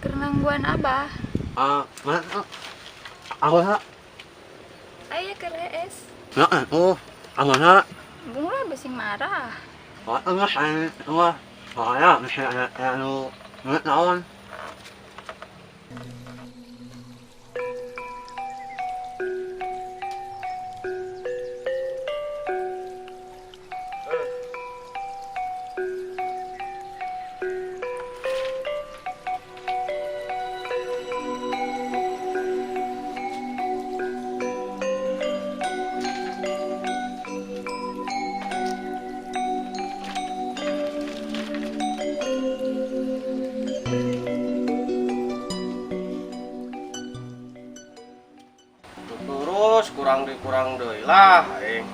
Keur nungguan abah. Ah, mana? Aku ha. Aya keur hees. Nah, oh, amana. Bunga bising marah. Wah, enggak, wah, wah, ya, anu, naon. Terus kurang deui lah aing.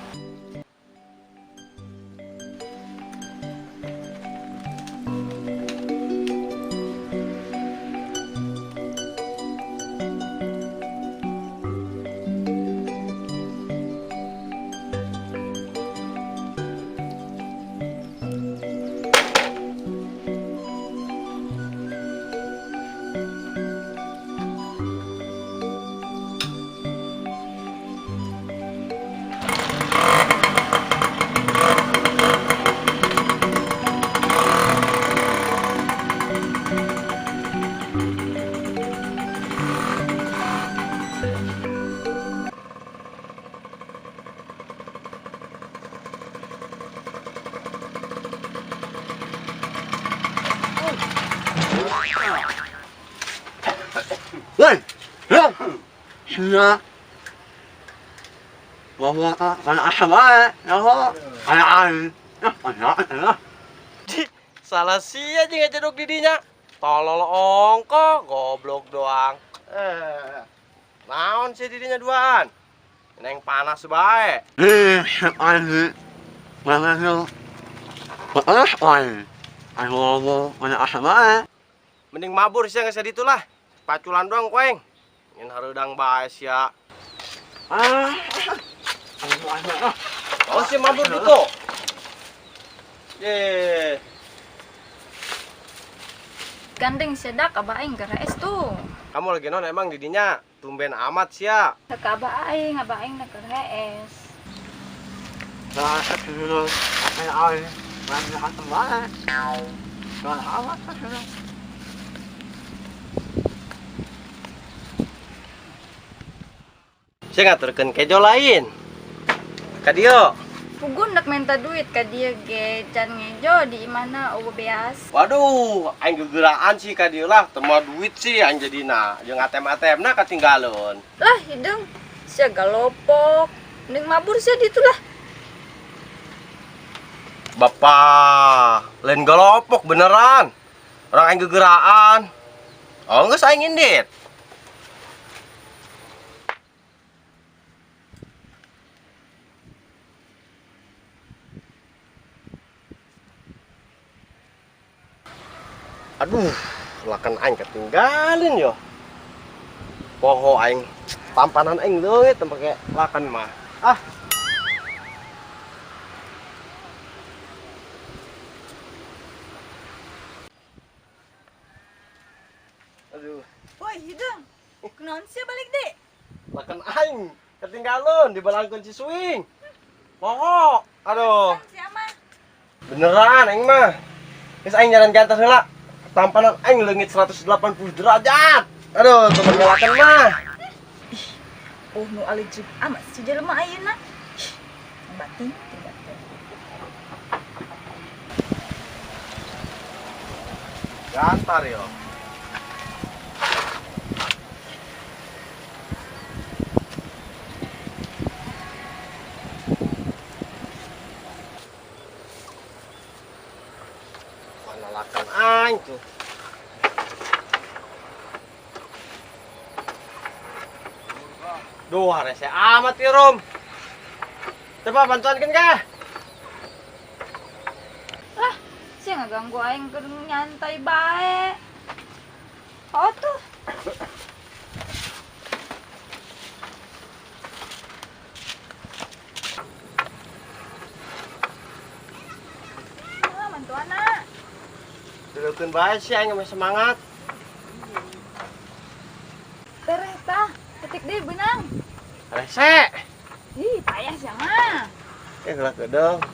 Woi, sia. Wah, kana asama, ya, kana ai. Salah sia jeung ngajadok di dinya. Tolol ongko, goblok doang. Naon sih didinya duaan? Neng panas bae. Eh, ai. Mana nu? Wah, ai. Ai ngomong kana asama. Mending mabur sia geus ditulah. Paculan doang koeng. Ingin hareudang bae sia. Ah. Oh, si mabur itu. Ye. Gandeng sedak abah aing keur hees tuh. Kamu lagi non emang didinya tumben amat sia. Ka abah aing na keur hees. Nah, ai ai. Mana asama. Kana amat. Sia ngaturkeun kejo lain. Ka dieu. Pugun nak minta duit ka dia ge can ngejo di imahna eueuh beas. Waduh, aing gegeraan sih ka dieu lah, teu duit sih aing jadina. Jeung ATM-ATM-na katinggalon. Lah hideung sia galopok. Mending mabur sia ditu lah. Bapak, lain galopok beneran. Orang aing gegeraan. Oh, geus aing indit. Aduh, lakan aing ketinggalin yo. Poho aing, tampanan aing leungit teu pake lakan mah. Ah. Aduh. Woi, hideung. Kunaon sia balik deui? Lakan aing ketinggalan dibalangkeun si Swing. Poho. Aduh. Beneran aing mah. Geus aing jalan ke atas heula. Tampanan aing leungit 180 derajat. Aduh, temen ngelakan mah. Ih, oh nu alijib amat si jelema ayeuna. Ih, batin tidak teh. Gantar yo. Mana lakan aing tuh. Duh, rese amat ya, Rom. Coba bantuan kan kah? Lah, sia ngaganggu aing keur nyantai bae. Oh tuh. Lah, bantuan. Dulukeun bae sih aing mah semangat. Tereh tah, ketik deui beunang. Rese. Ih, payah sia mah. Eh, geulak gedong.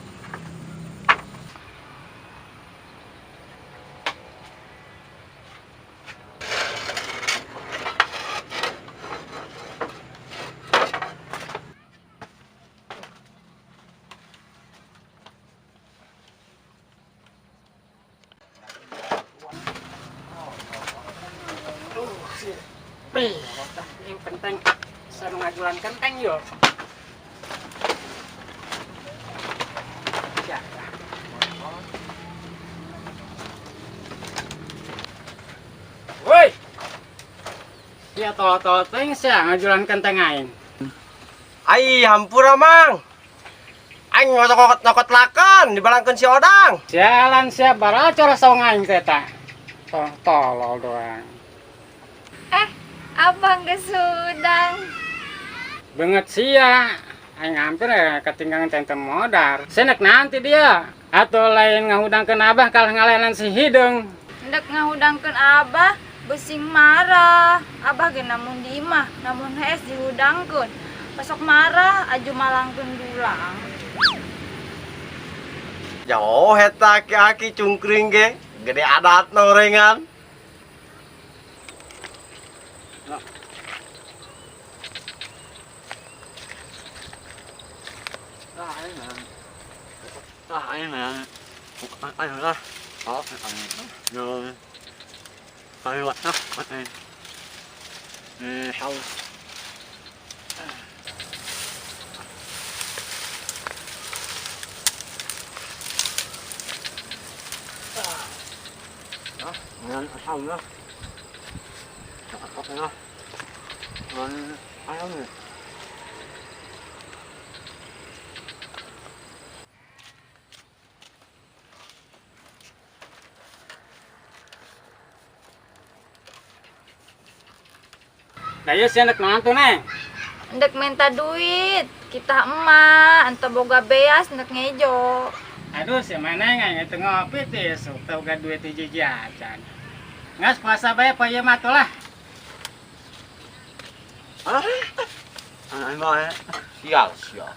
Yang penting saya ngajulan kenteng yo. Woi. Sia tolol-tolol teuing sia ngajulan kenteng aing. Ai hampura mang. Aing ngocok-ngocok lakan dibalangkeun si Odang. Sialan sia baracor saung aing teh ta. Tolol doang. Abang gesudang. Banget sia. Aing hampir ketinggalan tente modar. Senek nanti dia. Atau lain ngahudangkeun abah kalah ngalenan si hideung. Ndek ngahudangkeun abah besing marah. Abah ge namun di imah, namun hees dihudangkeun. Pasok marah aju malangkeun dulang. Jauh eta aki-aki cungkring ge, gede adat norengan. Nah, iya sih anak mantu neng. Ndek minta duit, kita emak, ente boga beas ndek ngejo. Aduh, si mana nggak itu ngopi teh, sok tau gak duit hiji jajan. Ngas puasa bae poe ieu mah tuh lah. Sial, sial.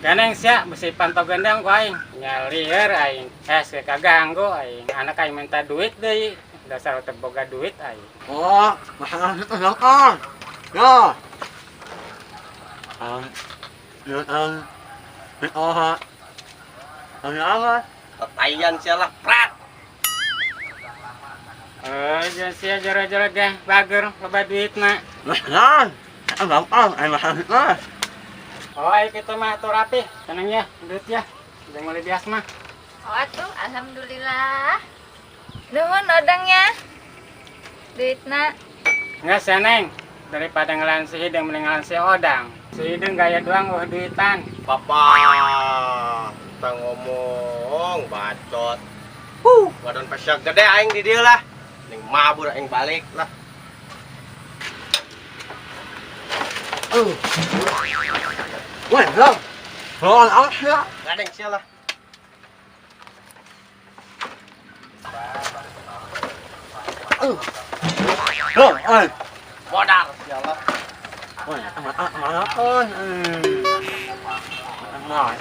Ganeng sia besi pantau gendang ku aing. Nyalieur aing. Eh, kaganggu aing. Anak aing minta duit deui. Dasar teu boga duit aing. Oh, masalah itu belakang. Ya. Tetayan sia lah, prat. Oh, jangan sia jero-jero geh bager loba duitna. Oh, ayo kita mah atur rapi. Tenang ya, duit ya. Udah mulai bias mah. Oh, atuh alhamdulillah. Nuhun odangnya. Duitna. Enggak sih, Neng. Daripada ngelawan si Hideng mending ngelawan si Odang. Si Hideng gaya doang oh duitan. Papa, kita ngomong bacot. Badan pasyak gede aing di dieu lah. Ning mabur aing balik lah. Woi, belum. Belum awas ya. Gadeng sia lah. Belum, oi. Modal sia lah. Woi, mana oi. Mana.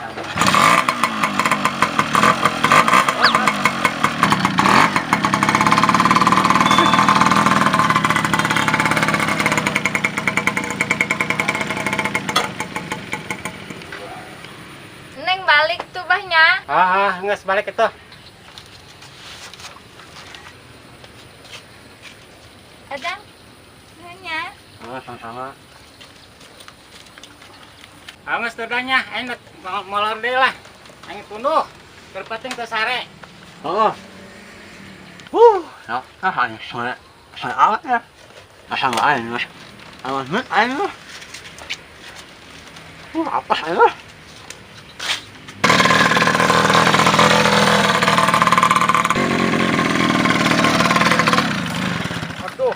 Neng balik tuh bahnya. Ah, nges balik itu. Adang, nuhunnya. Oh, sama-sama. Ah, nges tudanya, aing molor deui lah. Aing tunduh. Keur penting teu sare. Oh. Ya, ah, saya awet ya. Asal aing mah. Awas mah aing mah. Apa aing mah? Aduh.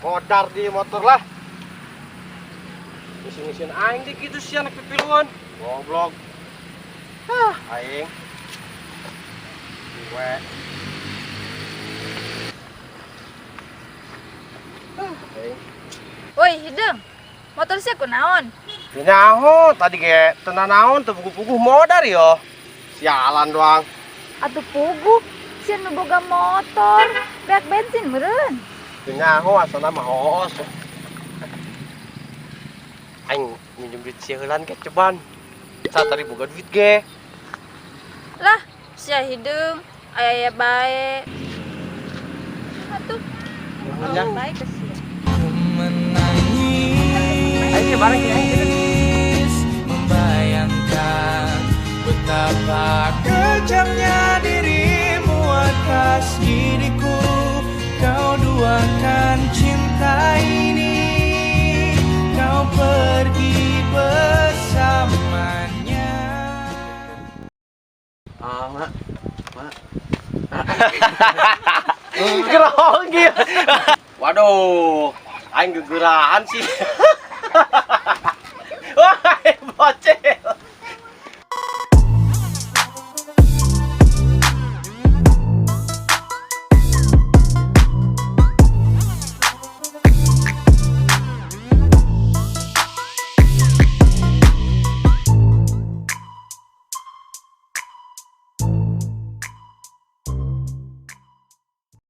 Modar di motor lah. Ngisin-ngisin aing di kitu sia nek pipiluan. Goblok. Aing. Gue. Aing. Woi, hideung. Motor sia kunaon? Nyaho tadi ge teu naon teu puguh-puguh modar yo. Sialan doang. Atuh puguh, sia nu boga motor, beak bensin meureun. Teu nyaho asana mah hoos. Aing minjem duit sia heulan ge ceban. Sa tadi boga duit ge. Lah, sia hideung, aya-aya bae. Atuh. Nuhun ya. Bae ke sia. Aing ge bareng ge aing ge. Membayangkan betapa kejamnya dirimu atas diriku. Kau duakan cinta ini, kau pergi bersamanya. Ah, mak. Mak. Grogi. Waduh, aing gegeraan sih. Wah, boceh.